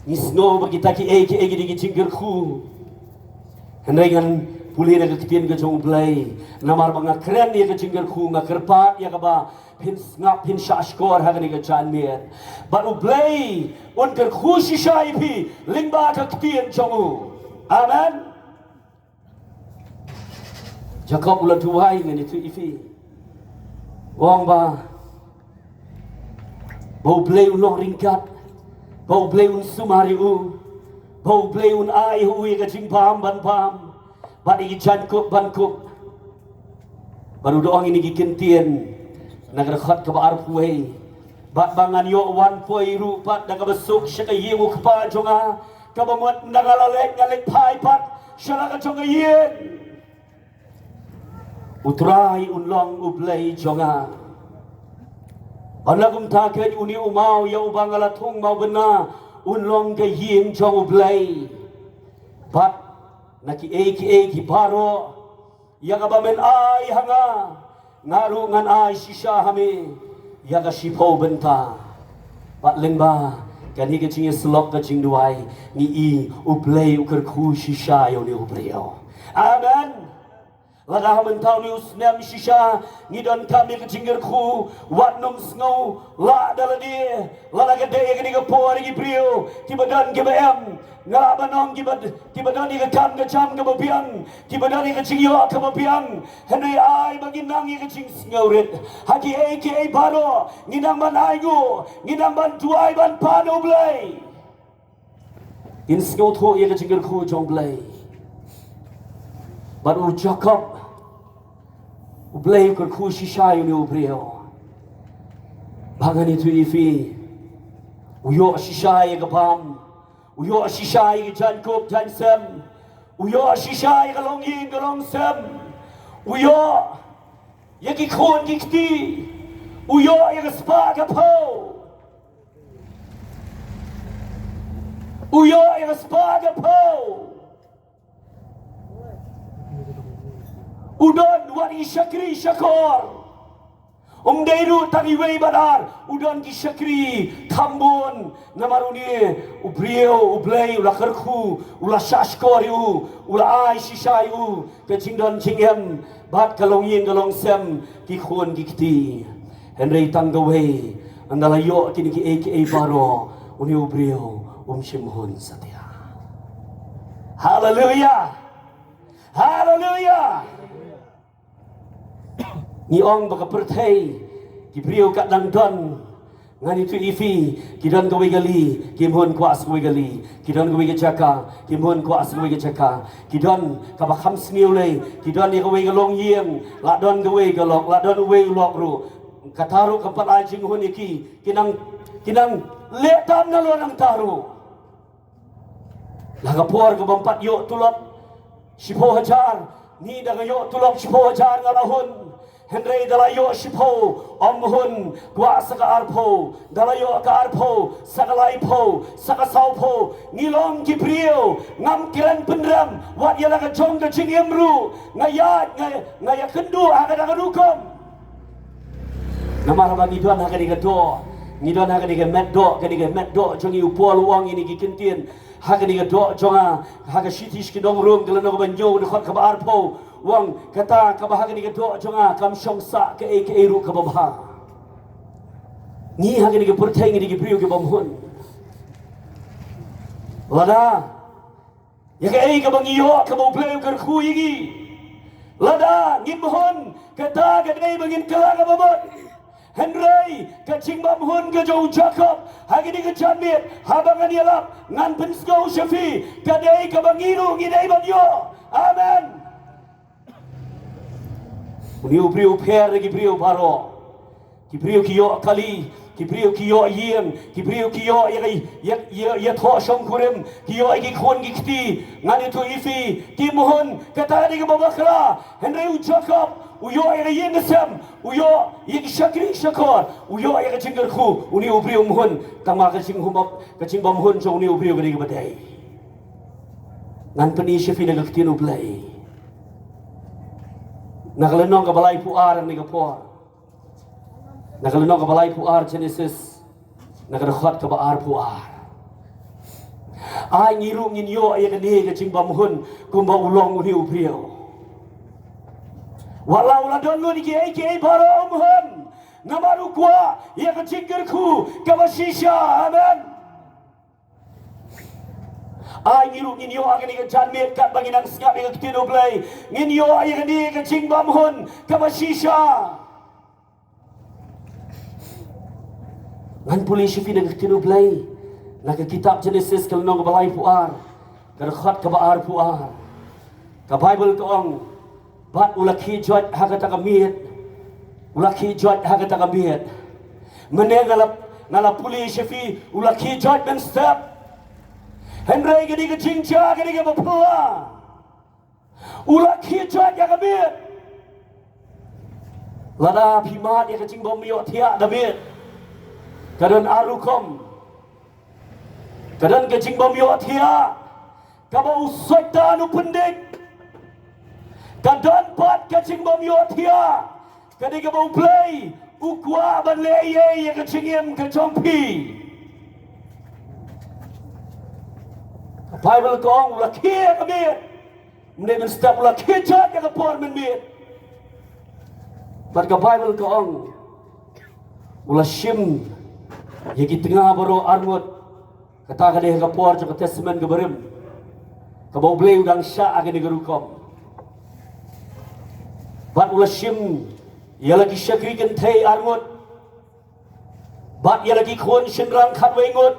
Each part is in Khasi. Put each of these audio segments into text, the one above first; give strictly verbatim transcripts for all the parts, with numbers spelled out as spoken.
Ngi sngew ba kita kiei kiei ki dei ki jingkyrkhu. Hynrei ngan pule na ka ktien ka jong U Blei. Namar ba nga kren ïa ka jingkyrkhu, nga kyrpad ïa kaba phin sngap, phin shahshkor ha kane ka janmiet. Bad U Blei un kyrkhu shisha ïa phi lyngba ka ktien jong u. Amen. Jakob u la duwai, ngan ïathuh ïa phi. U ong ba, ba U Blei un long ryngkat, ba U Blei un sumar ïa u, ba U Blei un ai ha u ïa ka jingbam ban bam, bad ïa ki jaiñkup ban kup. Bad u da ong ïa kine ki kyntien na ka dkhot kaba arphew wei. Bad ba ngan ïoh wan poi ruh pat da kaba suk sha ka ïing U Kpa jong nga, kaba mut ynda nga la leit, nga leit phai pat sha la ka jong ka ïing. U Trai un long U Blei jong nga. Bad la kumta keiñ une u maw ïa uba nga la thung mawbynna un long ka ïing jong U Blei. Bad na kiei kiei ki baroh ïa kaba men ai ha nga, nga ruh ngan ai shisha ha me ïa ka shiphew bynta. Bad lyngba kane ka jingïasyllok ka jingduwai, ngi i U Blei u kyrkhu shisha ïa une u briew. Amen. Lada ha mynta une u snem shisha ngi donkam ïa ka jingkyrkhu, wat nym sngew lah da lade. Lada ka dei ïa kane ka por ïa ki briew kiba don kiba em, nga lah ban ong kiba, kiba don ïa ka kam ka jam kaba biang, kiba don ïa ka jingïoh kaba biang. Hynrei ai ba ngin nang ïa ka jingsngewrit ha kiei kiei baroh. Ngin nang ban ainguh, ngin nang ban duwai ban pan U Blei. Ngin sngewthuh ïa ka jingkyrkhu jong U Blei. Bad u Jakob, U Blei u kyrkhu shisha ïa une u briew. Ba ngan ïathuh ïa phi, u ïoh shisha ïa ka bam, u ïoh shisha ïa ka jaiñkup jaiñsem, u ïoh shisha ïa ka longïing ka longsem, u ïoh ïa ki khun ki kti, u ïoh ïa ka spah ka phew. U ïoh ïa ka spah ka phew. U don wat ki shakri shakor. Um dei ruh tang iwei bad ar, u don ki shakri kham bun. Namar une u briew U Blei u la kyrkhu, u la shahshkor ïa u, u la ai shisha ïa u ka jingdon jingem bad ka longïing ka longsem, ki khun ki kti. Hynrei tang kawei, ynda la ïoh kine kiei kiei baroh, une u briew um shym hun satia. Haleluya. Haleluya. Ngi ong ba ka pyrthei ki briew ka dang don. Ngan ïathuh ïa phi, ki don kawei ka liang, kim hun kwah sa kawei ka liang. Ki don kawei ka jaka, kim hun kwah sa kawei ka jaka. Ki don kaba kham sniew lei, ki don ïa kawei ka longïing, la don kawei ka lok, la don uwei u lok ruh. Kata ruh kam pat ai jinghun ïa ki, ki nang, ki nang leh tam nalor nangta ruh. La ka por kaba ym pat ïoh tulop shiphew hajar, ngi da nga ïoh tulop shiphew hajar nga la hun. Hynrei da la ïoh shiphew, ym hun kwah sa ka arphew, da la ïoh ka arphew sa ka laiphew, sa ka sawphew. Ngi long ki briew, ngam kren pynrem wat ïa la ka jong ka jingim ruh. Nga ïaid, nga, nga ïakynduh ha kata ka rukom. Namar ba ngi don ha kane ka doh, ngi don ha kane ka met doh, kane ka met doh jong ngi. U Paul u ong ïa kine ki kyntien ha kane ka doh jong nga, ha ka shithi sha ki nong Rom ka lynnong kaba hynñiew, dkhot kaba arphew, u ong kata kaba ha kane ka doh jong nga kam shong sah kaei kaei ruh kaba bha. Ngi ha kane ka pyrthei ngi dei ki briew ki bym hun. Lada ïa kaei kaba ngi ïoh kaba U Blei u kyrkhu ïa ngi, lada ngim hun, kata ka dei ba ngin kylla kaba mut. Hynrei ka jingbymhun ka jong u Jakob ha kine ki janmiet, haba ngan ïalap, ngan pynsngew sha phi, ka dei kaba ngi ruh ngi dei ban ïoh. Amen. Une u briew u pher na ki briew baroh. Ki briew ki ïoh kali, ki briew ki ïoh ïing, ki briew ki ïoh ïa, ïa, ïa, ïa thoh shongkurim, ki ïoh ïa ki khun ki kti. Ngan ïathuh ïa phi, ki bymhun, kata ka dei kaba bakla. Hynrei u Jakob u ïoh ïa ka ïing ka sem, u ïoh ïa ki shakri shakor, u ïoh ïa ka jingkyrkhu. Une u briew u bymhun, tangba ka jingbym, ka jingbymhun jong une u briew ka dei kaba dei. Ngan pyni sha phi na ka ktien U Blei. Na ka lynnong kaba laiphew ar, na ka por, na ka lynnong kaba laiphew ar Genesis, na ka dkhot kaba arphew ar. Ai ngi ruh ngin ïoh ïa kane ka jingbymhun kumba u long une u briew. Wat la u la don lut ïa kiei kiei baroh um hun, namar u kwah ïa ka jingkyrkhu kaba shisha. Amen. Ai ngi ruh ngin ïoh ha kane ka janmiet katba ngi nang sngap ïa ka ktien U Blei, ngin ïoh ïa kane ka jingbymhun kaba shisha. Ngan pule sha phi na ka ktien U Blei, na ka kitab Jenesis ka lynnong kaba laiphew ar, ka dkhot kaba arphew ar. Ka Baibl ka ong, bad u la khie joit ha kata ka miet, u la khie joit ha kata ka miet. Mynne nga la, nga la pule sha phi, u la khie joit mynstep. Hynrei ka dei ka jingjia, ka dei kaba phylla. U la khie joit ïa ka miet. Lada phi mad ïa ka jingbymïohthiah da miet, ka don ar rukom. Ka don ka jingbymïohthiah kaba u Soitan u pyndik. Ka don pat ka jingbymïohthiah ka dei kaba U Blei u kwah ban leh ei ei ïa ka jingim ka jong phi. Ka Baibl ka ong u la khie ïa ka miet. Mynne mynstep u la khie joit ïa ka por mynmiet. Bad ka Baibl ka ong u la shim ïa ki tnga baroh arngut. Kata ka dei ha ka por jong ka Testament kaba rim, kaba U Blei u dang shah ha kane ka rukom. Bad u la shim ïa la ki shakri kynthei arngut, bad ïa la ki khun shynrang khatwei ngut.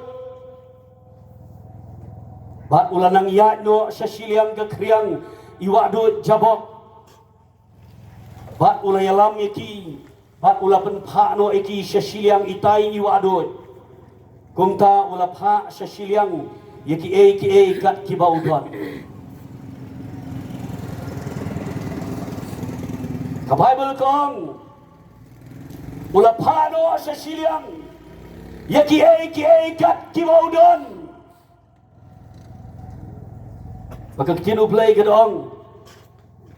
Bad u la nang ïaid noh sha shiliang ka khriang i wahduid Jabok. Bad u la ïalam ïa ki, bad u la pynphah noh ïa ki sha shiliang itai i wahduid. Kumta u la phah sha shiliang ïa kiei kiei kat kiba u don. Ka Baibl ka ong u la phah noh sha shiliang ïa kiei kiei kat kiba u don. Ba ka ktien U Blei ka da ong,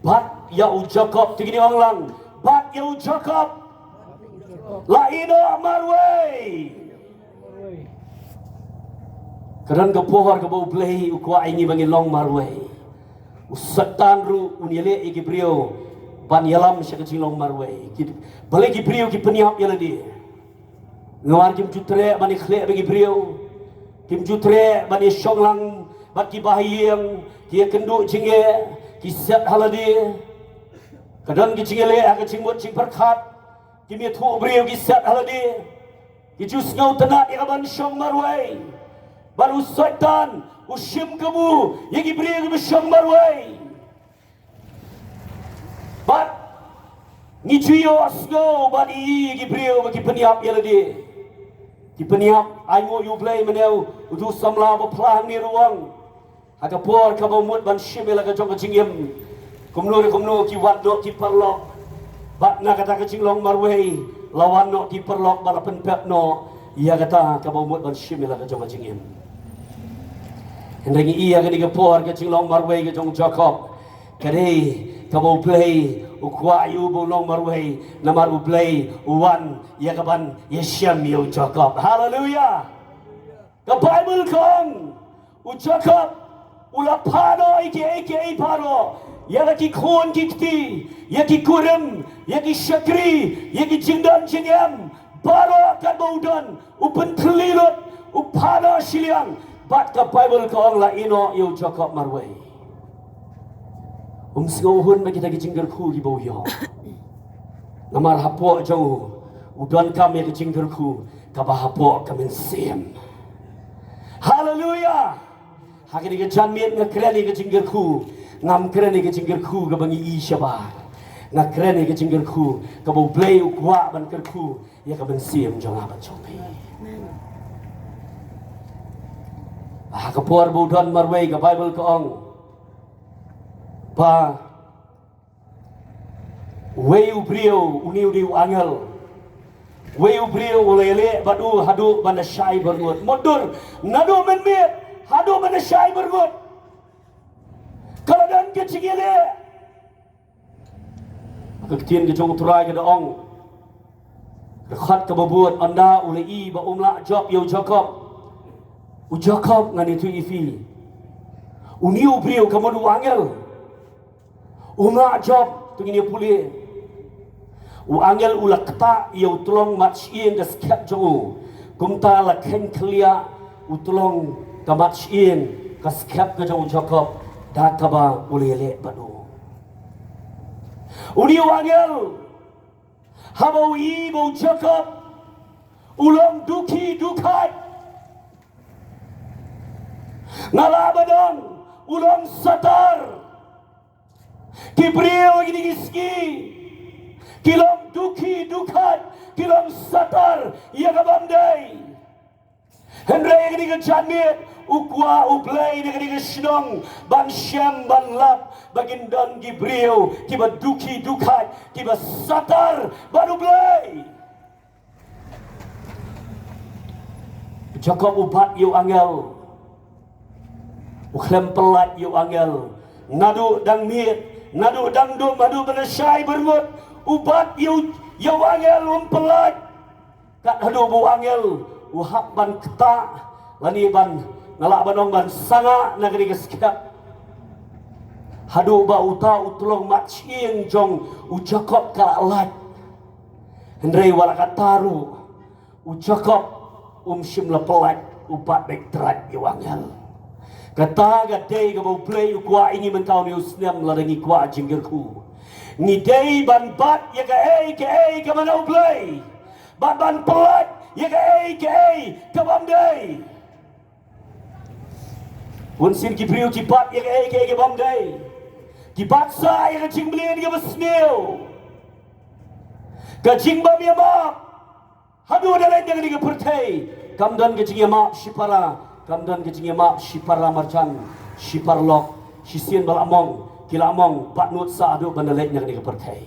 bad ïa u Jakob, te kine ong lang, bad ïa u Jakob la ïehnoh marwei. Ka don ka por kaba U Blei u kwah ïa ngi ba ngin long marwei. U Soitan ruh un ïaleh ïa ki briew ban ïalam sha ka jinglong marwei. Ki, balei ki briew ki pynïap ïa lade? Namar kim ju treh ban ïakhleh bad ki briew, kim ju treh ban ïashong lang bad ki bahaïing, ki ïakynduh jingeh, ki set ha lade. Ka don ki jingïaleh ha ka jingmut jingpyrkhat, kim ïathuh briew, ki set ha lade. Ki ju sngewtynnat ïa ka ban shong marwei. Bad u Soitan u shim kabu ïa ki briew kiba shong marwei. Bad ngi ju ïohsngew bad ïohi ïa ki briew ba ki pynïap ïa lade. Ki pynïap, ainguh ïa U Blei mynne utu u samla ba phla hangne ruh u ong, ha ka por kaba u mut ban shim ïa la ka jong ka jingim, kumno re kumno ki wan noh ki paralok. Bad na kata ka jinglong marwei la wan noh ki paralok bad la pynpep noh ïa kata kaba u mut ban shim ïa la ka jong ka jingim. Hynrei ngi ïa kane ka por ka jinglong marwei ka jong u Jakob, ka dei kaba U Blei u kwah ïa u ba u long marwei, namar U Blei u wan ïa ka ban ïashem ïa u Jakob. Haleluya. Ka Baibl ka ong u Jakob u la phah noh ïa kiei kiei baroh, ïa la ki khun ki kti, ïa ki kurim, ïa ki shakri, ïa ki jingdon jingem, baroh katba u don, u pynthylli lut, u phah noh shiliang. Bad ka Baibl ka ong la ïehnoh ïa u Jakob marwei. Um sngew hun ba kita ki jingkyrkhu kiba u ïoh. Namar hapoh jong u, u donkam ïa ka jingkyrkhu kaba hapoh ka mynsiem. Haleluya. Ha kane ka janmiet nga kren ïa ka jingkyrkhu, ngam kren ïa ka jingkyrkhu kaba ngi i shabar. Nga kren ïa ka jingkyrkhu kaba U Blei u kwah ban kyrkhu ïa ka mynsiem jong nga bad jong phi. Ha ka por ba u don marwei ka Baibl ka ong ba uwei u briew, une u dei u angel. Uwei u briew u la ïaleh bad u haduh ban da shai byrngut. Mutdur, naduh mynmiet haduh ban da shai byrngut. Ka la don ka jingïaleh. Ka ktien ka jong U Trai ka da ong, ka dkhot kaba bud, ynda u la i ba um lah jop ïa u Jakob, U Jakob, ngan ïathuh ïa phi. Une u briew ka mut u angel. Um lah jop, to ngin ïa pule. U angel u la ktah ïa u tlong mat shyieng ka skep jong u. Kumta la kheiñ khlieh u tlong ka mat shyieng ka skep ka jong u Jakob, da kaba u la ïaleh bad u. Une u angel, haba u ïohi ba u Jakob u long dukhi dukhait, nga lah ban ong u long satar. Ki briew kine ki sngi ki long dukhi dukhait, ki long satar ïa ka bym dei. Hynrei ïa kane ka janmiet u kwah U Blei na kane ka shnong ban shem ban lap ba kin don ki briew kiba dukhi dukhait, kiba satar bad U Blei. U Jakob u bat ïa u angel. U khlem pyllait ïa u angel. Naduh dang miet, naduh dang dum, naduh ba la shai byrngut, u bat ïa u, ïa u angel, um pyllait. Kat haduh ba u angel u hap ban ktah, lane ban, nga lah ban ong, ban sangah na kane ka skep. Haduh ba uta u tlong mat shyieng jong u Jakob ka la lait. Hynrei wat la katta ruh, u Jakob um shym la pyllait, u bat beit trai ïa u angel. Kata ka dei kaba U Blei u kwah ïa ngi mynta une u snem lada ngi kwah jingkyrkhu. Ngi dei ban bat ïa kaei kaei kaba na U Blei. Bad ban pyllait ïa kaei kaei ka bym dei. Bun sien ki briew ki bat ïa kaei kaei ka bym dei. Ki bat sa ïa ka jingmlien kaba sniew, ka jingbym ïamap. Haduh da leit na kane ka pyrthei kam don ka jingïamap shipara, kam don ka jingïamap shipara marjan, shi paralok, shisien ba la mong, ki la mong, bad nud sa haduh ban da leit na kane ka pyrthei.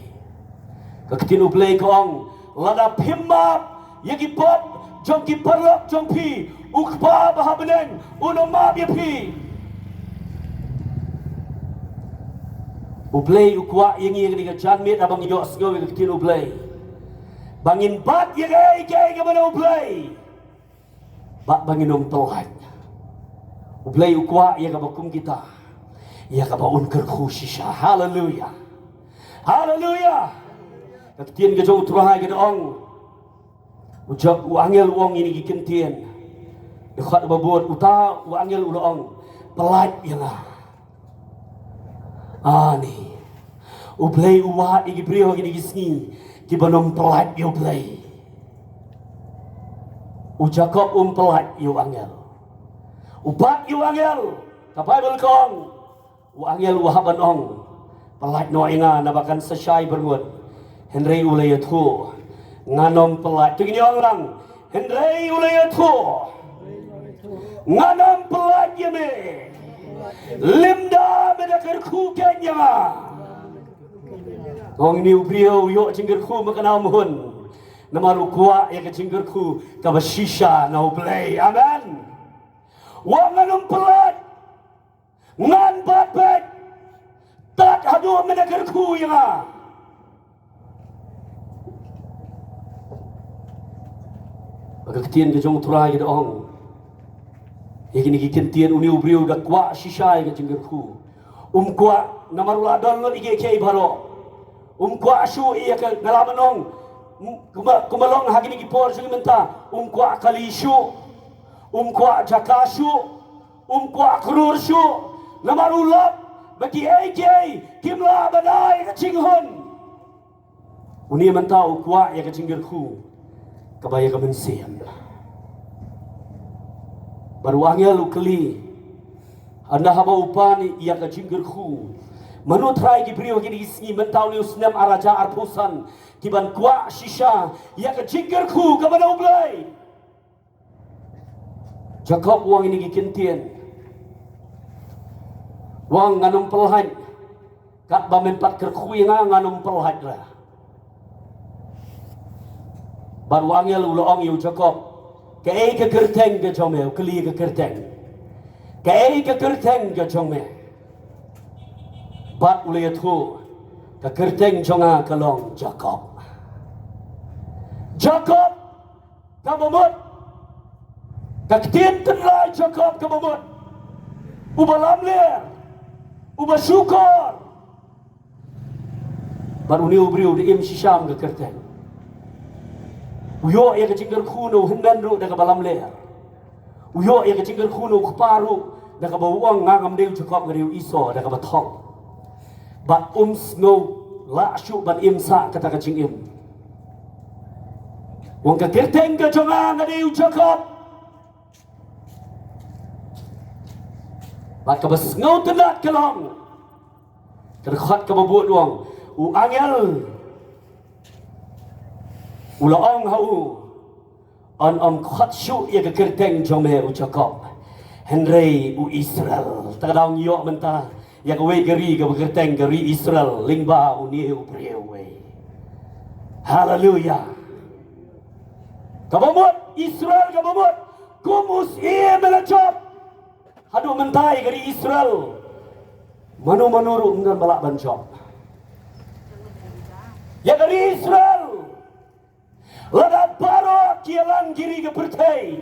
Ka ktien U Blei ka ong, lada phim map ïa ki pop jong ki paralok jong phi, U Kpa ba ha bneng un ym map ïa phi. U Blei u kwah ïa ngi ha kane ka janmiet haba ngi ïohsngew ïa ka ktien U Blei, ba ngin bat ïa kaei kaei kaba na U Blei. Ba, ba ngin ym pyllait. U Blei u kwah ïa kaba kum kita, ïa kaba un kyrkhu shisha. Haleluia. Haleluia. Ka ktien ka jong U Trai ka da ong, u jok, u angel u ong ïa kine ki ktien. Dkhot ba bud, uta u angel u la ong, pyllait ïa nga. Ani. U Blei u wad ïa ki briew ha kine ki sngi kiba ym pyllait ïa U Blei. U Jakob um pyllait ïa u angel. U bat ïa u angel. Ka Baibl ka ong, u angel u hap ban ong, pyllait noh ïa nga naba kan sa shai byrngut. Hynrei u la ïathuh, ngan ym pyllait. To ngin ong lang, hynrei u la ïathuh, ngan ym pyllait ïa me. Lymda me da kyrkhu kein ïa nga. Ong, une u briew u ïoh jingkyrkhu mynta ka hun, namar u kwah ïa ka jingkyrkhu kaba shisha na U Blei. Amen. Wat ngan ym pyllait. Ngan bat beit. Tat haduh me da kyrkhu ïa nga. Ka ktien ka jong U Trai ka da ong, ïa kine ki ktien, une u briew u da kwah shisha ïa ka jingkyrkhu. Um kwah, namar u la don lut ïa kiei kiei baroh. Um kwah shuh ïa ka, nga lah ban ong, kumba, kumba long ha kine ki por jong ngi mynta. Um kwah kali shuh. Um kwah jaka shuh. Um kwah klur shuh. Namar u lap ba kiei kiei kim lah ban ai ka jinghun. Une mynta u kwah ïa ka jingkyrkhu kaba ïa ka mynsiem. Bad u angel u kylli, hynda haba u pan ïa ka jingkyrkhu, mano trai ki briew ha kine ki sngi mynta une u snem ar hajar arphew san kiban kwah shisha ïa ka jingkyrkhu kaba na U Blei? Jakob u ong ïa kine ki ktien. U ong, ngan ym pyllait. Katba men pat kyrkhu ïa nga, ngan ym pyllait ruh. Bad u angel u la ong ïa u Jakob, kaei ka kyrteng ka jong me? U kylli ka kyrteng. Kaei ka kyrteng ka jong me? Bad u la ïathuh, ka kyrteng jong nga ka long Jakob. Jakob, kaba mut Ka ktien tynrai Jakob kaba mut, uba lamler, uba shukor. Bad une u briew u da im shisha ka kyrteng. U ïoh ïa ka jingkyrkhu na u hynmen ruh da kaba lamler. U ïoh ïa ka jingkyrkhu na u kpa ruh da kaba u ong, nga ngam dei u Jakob, nga dei u Esau, da kaba thong. Bad um sngew lah shuh ban im sah kata ka jingim. U ong, ka kyrteng ka jong nga, nga dei u Jakob. Bad kaba sngewtynnat ka long, ka dkhot kaba bud u ong, u angel u la ong ha u, yn ym khot shuh ïa ka kyrteng jong me u Jakob, hynrei u Israel. Te ka daw ngi ïoh mynta ïa kawei ka ri kaba kyrteng ka ri Israel lyngba une u briew wei. Haleluya. Kaba mut, Israel kaba mut, kum u syiem me la jop. Haduh mynta ïa ka ri Israel, mano mano ruh ym don ba lah ban jop ïa ka ri Israel. Lada baroh ki ïalang ki ri ka pyrthei,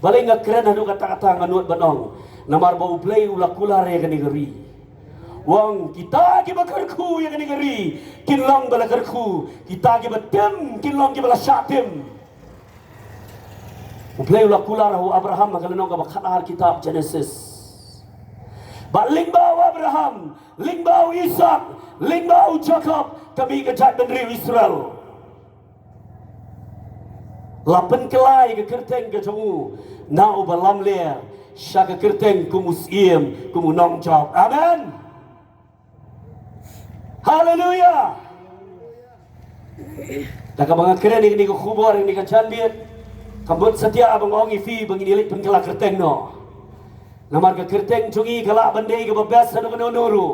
balei nga kren haduh katta katta, nga nud ban ong, namar ba U Blei u la kular ïa kane ka ri. U ong, kita kiba kyrkhu ïa kane ka ri kin long ba la kyrkhu, kita kiba tim kin long kiba la shah tim. U Blei u la kular ha u Abraham ha ka lynnong kaba khatar kitab Genesis, ba lyngba u Abraham, lyngba u Isak, lyngba u Jakob, ka mih ka jaitbynriew Israel. La pynkylla ïa ka kyrteng ka jong u na uba lamler sha ka kyrteng kum u syiem, kum u nongjop. Amen. Haleluya. Da kaba nga kren ïa kane ka khubor, ïa kane ka janmiet, kam mut satia ba nga ong ïa phi ba ngin ïa leit pynkylla kyrteng noh. Namar ka kyrteng jong ngi ka lah ban dei kaba best haduh kano kano ruh.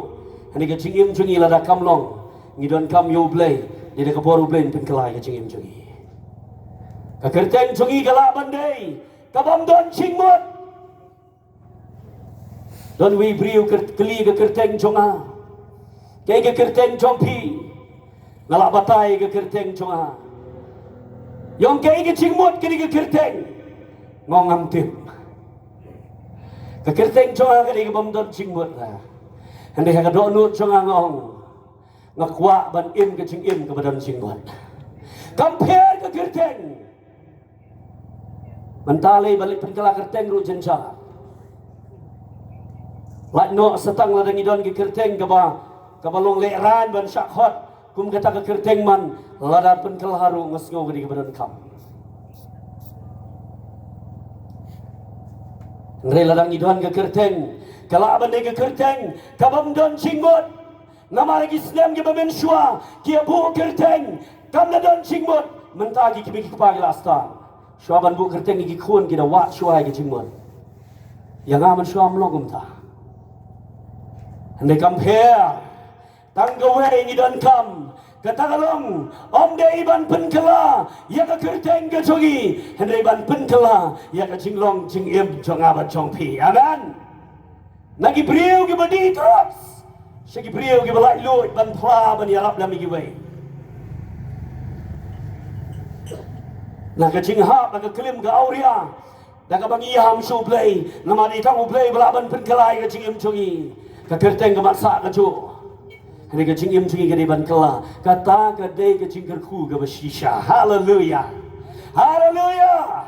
Hynrei ka jingim jong ngi lada kam long, ngi donkam ïa U Blei, dei da ka bor U Blei yn pynkylla ïa ka jingim jong ngi. Ka kyrteng jong ngi ka lah ban dei kabym don jingmut. Don uwei u briew u kyr-, kylli ka kyrteng jong nga, kaei ka kyrteng jong phi? Nga la batai ka kyrteng jong nga. U ong, kaei ka jingmut kane ka kyrteng? Nga ong, ngam tip. Ka kyrteng jong nga ka dei kabym don jingmut. Hynrei ha ka dohnud jong nga nga ong, nga kwah ban im ka jingim kaba don jingmut. Kam pher ka kyrteng. Mynta lei ban leit pynkylla kyrteng ruh jynjar. Lait noh sa tang lada ngi don ki kyrteng kaba, kaba long lehraiñ ban shah khot kum kata ka kyrteng, man lada pynkylla ruh nga sngew ka dei kaba donkam. Hynrei lada ngi don ka kyrteng, ka lah ban dei ka kyrteng kabym don jingmut. Namar ha ki snem kiba mynshuwa ki ïa buh kyrteng kam da don jingmut. Mynta ki kmie ki kpa ki la stad, shuwa ban buh kyrteng ïa ki khun ki da wad shuwa ïa ka jingmut. Ïa nga mynshuwa ym long kumta. Hynrei kam pher. Tang kawei ngi donkam, kata ka long, ym dei ban pynkylla ïa ka kyrteng ka jong ngi, hynrei ban pynkylla ïa ka jinglong jingim jong nga bad jong phi. Amen. Na ki briew kiba dih drugs, sha ki briew kiba laitluid ban phla ban ïarap lem ïa kiwei. Na ka jinghap, na ka klim ka awria, da kaba ngi ïam sha U Blei, namar dei tang U Blei ba lah ban pynkylla ïa ka jingim jong ngi. Ka kyrteng ka mat sah kajuh. Hynrei ka jingim jong ngi ka dei ban kylla. Kata ka dei ka jingkyrkhu kaba shisha. Haleluya. Haleluya.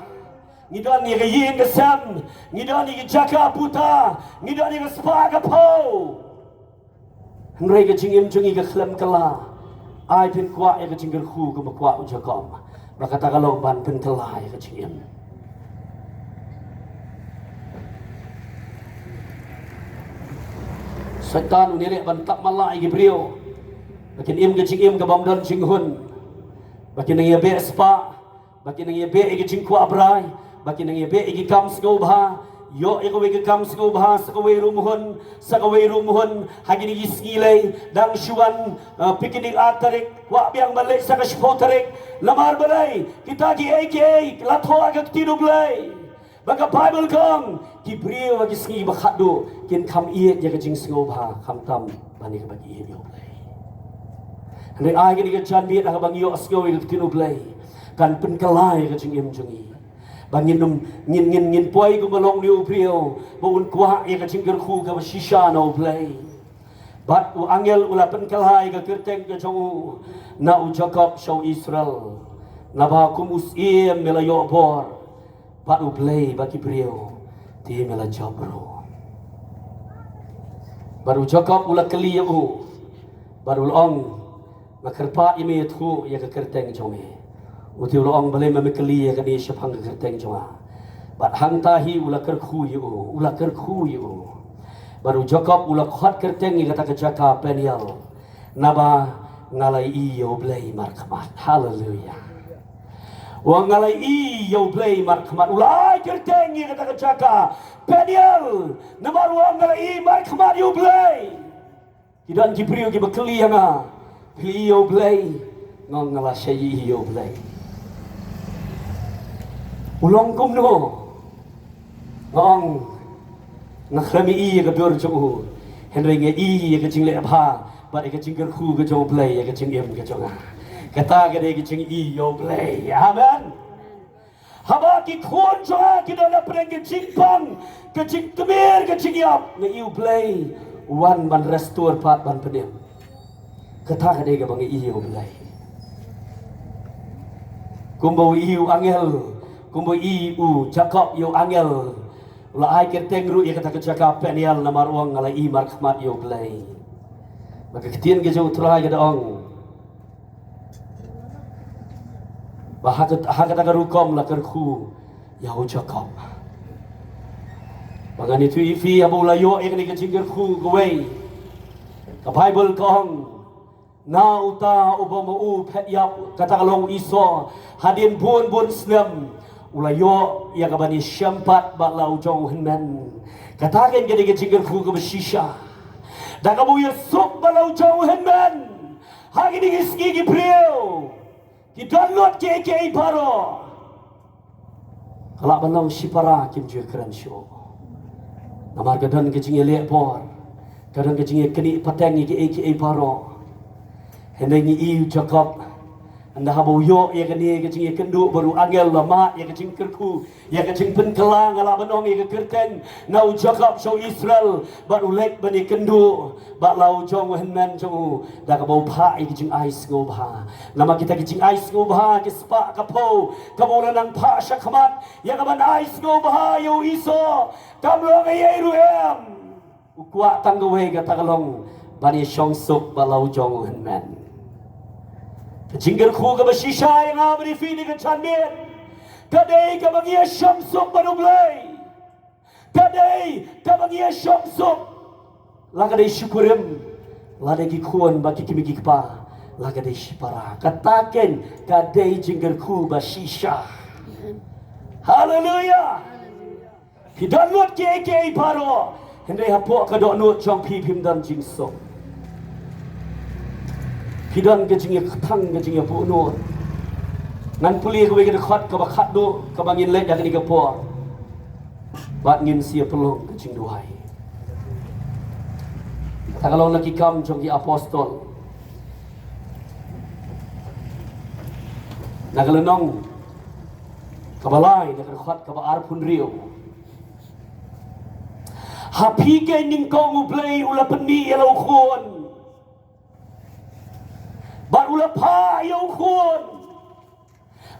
Ngi don ïa ka ïing ka sem, ngi don ïa ka jaka puta, ngi don ïa ka spah ka phew. Hynrei ka jingim jong ngi ka khlem kylla. Ai phin kwah ïa ka jingkyrkhu kaba kwah u Jakob, ba kata ka long ban pynkylla ïa ka jingim. Soitan u neh leh ban tap matlah ïa ki briew ba kin im ka jingim kabym don jinghun, ba kin nang ïa beh spah, ba kin nang ïa beh ïa ki jingkwah brai, ba kin nang ïa beh ïa ki kam sngewbha. Ïoh ïa kawei ka kam sngewbha sa kawei ruh mynhun, sa kawei ruh mynhun, ha kine ki sngi lei, dang shu wan, eh, picnic ar tarik, kwah biang ban leit sa ka shiphew tarik. Namar balei? Kita kiei kiei la thoh ha ka ktien U Blei ba ka Baibl ka ong, ki briew ha ki sngi ba khatduh kin kham ïeit ïa ka jingsngewbha khamtam ban ïa kaba ki ïeit ïa U Blei. Hynrei ai kane ka janmiet ha kaba ngi ïohsngew ïa ka ktien U Blei kan pynkylla ïa ka jingim jong ngi. Ba ngin ym, ngin, ngin, ngin poi kumba long une u briew ba un kwah ïa ka jingkyrkhu kaba shisha na U Blei. Bad u angel u la pynkylla ïa ka kyrteng ka jong u na u Jakob sha u Israel. Naba kum u syiem me la ïoh bor bad U Blei ba ki briew te me la jop ruh. Bad u Jakob u la kylli ïa u bad u la ong, nga kyrpad ïa me, ïathuh ïa ka kyrteng jong me. U te u la ong, balei me kylli ïa kane shaphang ka kyrteng jong nga? Bad hangta hi u la kyrkhu ïa u, u la kyrkhu ïa u. Bad u Jakob u la khot kyrteng ïa kata ka jaka Peniel. Naba nga la ïohi ïa U Blei markhmat. Haleluya. U ong nga la ïohi ïa U Blei markhmat. U la ai kyrteng ïa kata ka jaka Peniel. Namar u ong nga la ïohi markhmat ïa U Blei. Ki don ki briew kiba kylli ïa nga, phi ïohi ïa U Blei? Nga ong nga la shah ïohi ïa U Blei. U long kumno? Nga ong nga khlem ïohi ïa ka dur jong u, hynrei nga ïohi ïa ka jingleh bha bad ïa ka jingkyrkhu ka jong U Blei ïa ka jingim ka jong nga. Kata ka dei ka jingïohi ïa U Blei. Amen. Haba ki khun jong nga ki don hapdeng ka jingpang, ka jingtmir, ka jingïap, nga ïohi U Blei u wan ban restore pat, ban pynim. Kata ka dei kaba nga ïohi ïa U Blei. Kumba u ïohi u angel, kumba u ïohi u Jakob ïa u angel, u la ai kyrteng ruh ïa kata ka jaka Peniel, namar u ong nga la ïohi markhmat ïa U Blei. Bad ka ktien ka jong U Trai ka da ong ba ha kat-, ha kata ka rukom la kyrkhu ïa u Jakob. Ba ngan ïathuh ïa phi, haba u la ïoh ïa kane ka jingkyrkhu kawei, ka Baibl ka ong, na uta uba ma u phet ïap, kata ka long u Esau, hadien bun bun snem u la ïoh ïa kaban ïashem pat bad la u jong u hynmen. Kata ka dei ka jingkyrkhu kaba shisha. Da kaba u ïasuk bad la u jong u hynmen ha kine ki sngi ki briew ki don lut kiei kiei baroh. Ka lah ban long shipara kim ju kren shuh. Namar ka don ka jingïaleh bor, ka don ka jingïaknieh pateng ïa kiei kiei baroh. Hynrei ngi ïohi u Jakob, ynda haba u ïoh ïa kane ka jingïakynduh bad u angel, la mad ïa ka jingkyrkhu, ïa ka jingpynkylla, nga lah ban ong ïa ka kyrteng, na u Jakob sha u Israel, bad u leit ban ïakynduh bad la u jong u hynmen jong u, da kaba u phah ïa ka jingai sngewbha. Namar kita ki jingai sngewbha ki spah ka phew kaba u la nang phah shakhmat ïa kaban ai sngewbha ïa u Esau, kam long ei ei ruh em. U kwah tang kawei, kata ka long ban ïashong suk bad la u jong u hynmen. Ka jingkyrkhu kaba shisha ïa nga bad ïa phi ha kane ka janmiet ka dei kaba ngi ïashong suk bad U Blei. Ka dei kaba ngi ïashong suk. La ka dei shi kurim, la dei ki khun bad ki kmie ki kpa, la ka dei shipara. Kata keiñ ka dei jingkyrkhu ba shisha. Haleluya. Phi don lut kiei kiei baroh, hynrei hapoh ka dohnud jong phi phim don jingsuk. Phi don ka jingïakthang, ka jingïabuhnud. Ngan pule kawei ka dkhot kaba khatduh kaba ngin leit ha kane ka por. Bad ngin sa ïa pynlong ka jingduwai. Kata ka long na Ki Kam jong ki Apostol, na ka lynnong kaba lai, na ka dkhot kaba arphew hynriew. Ha phi keiñ nyngkong U Blei u la pynmih ïa la u khun. Bad u la phah ïa u khun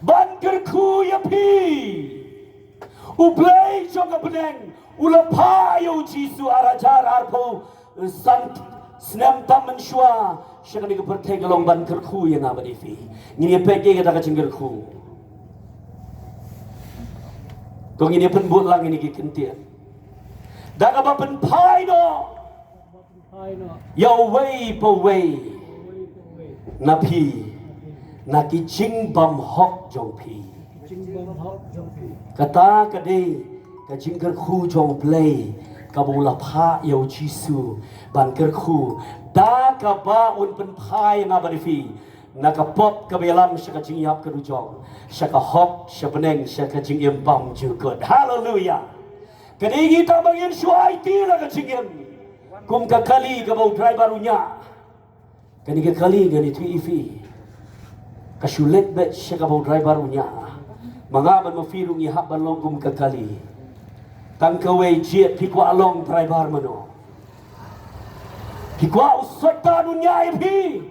ban kyrkhu ïa phi. U Blei jong ka bneng u la phah ïa u Jisu ar hajar arphew san snem tam mynshuwa sha kane ka pyrthei ka long ban kyrkhu ïa nga bad ïa phi. Ngin ïa peit ïa kata ka jingkyrkhu. To ngin ïa pynbud lang ïa kine ki kyntien. Da kaba pynphai noh ïa uwei pa uwei na phi na ki jingbymhok jong phi. Kata ka dei ka jingkyrkhu jong U Blei kaba u la phah ïa u Jisu ban kyrkhu, da kaba un pynphai ïa nga bad ïa phi na ka pop kaba ïalam sha ka jingïap ka dujok, sha ka hok, sha bneng, sha ka jingim bymjukut. Haleluya. Ka dei kita ba ngin shu aiti la ka jingim kum ka kali kaba u driver u ñiah. Kane ka kali, kane twi ifi, ka shu leit beit sha kaba u driver u ñiah. Ma nga bad ma phi ruh ngi hap ban long kum ka kali. Tang kawei jied, phi kwah long driver mano? Phi kwah u Soitan un ñiah ïa phi,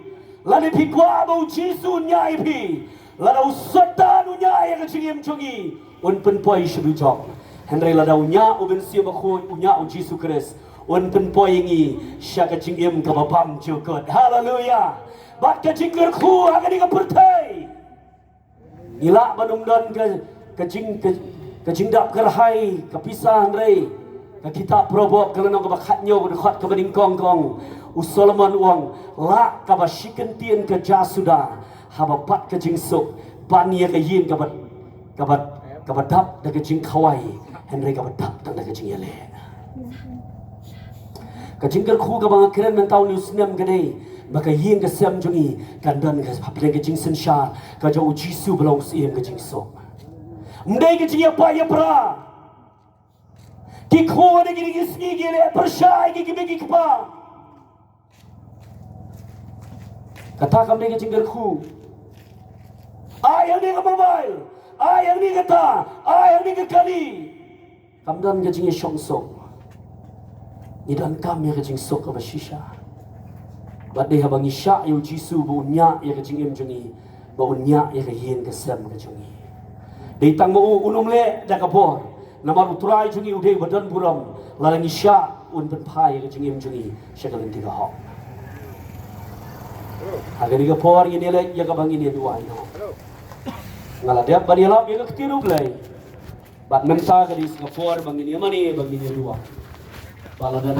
lane phi kwah ba u Jisu un ñiah ïa phi? Lada u Soitan u ñiah ïa ka jingim jong ngi, un pynpoi sha dujok. Hynrei lada u ñiah u Mynsiem Bakhuid, u ñiah u Jisu Khrist, un pynpoi ïa ngi sha ka jingim kaba bymjukut. Haleluia. Bad ka jingkyrkhu ha kane ka pyrthei, ngi lah ban ym don ka, ka jing, ka, ka jingdap kyrhai ka pisa, hynrei ka kitab Proverb ka lynnong kaba khathynñiew, ka dkhot kaba nyngkong ka ong, u Solomon u ong, lah kaba shi kyntien ka jasuda, haba pat ka jingsuk, ban ïa ka ïing kaba, kaba, kaba dap da ka jingkhawai, hynrei kaba dap tang da ka jingïaleh. Ka jingkyrkhu kaba nga kren mynta une u snem ka dei ba ka ïing ka sem jong ngi kan don ka hapdeng ka jingsynshar ka jong u Jisu ba long u Syiem ka jingsuk. Ym dei ka jingïapait ïapra. Ki khun ha kine ki sngi ki leh pyrshah ïa ki kmie ki kpa. Kata kam dei ka jingkyrkhu. Ai hangne ka mobile, ai hangne kata, ai hangne ka kali. Kam don ka jingïashongsuk. Ngi donkam ïa ka jingsuk kaba shisha. Bad dei haba ngi shah ïa u Jisu ba un ñiah ïa ka jingim jong ngi, ba un ñiah ïa ka ïing ka sem ka jong ngi. Dei tang ma u, un ym leh da ka bor. Namar u Trai jong ngi u dei uba don burom. Lada ngi shah, un pynphai ïa ka jingim jong ngi sha ka lynti ka hok. Ha kane ka por ngin ïaleit ïa kaba ngin ïaduwai noh. Nga la dep ban ïalap ïa ka ktien U Blei. Bad mynta ka dei ka por ba ngin ïamane, ba ngin ïaduwai. Ba lada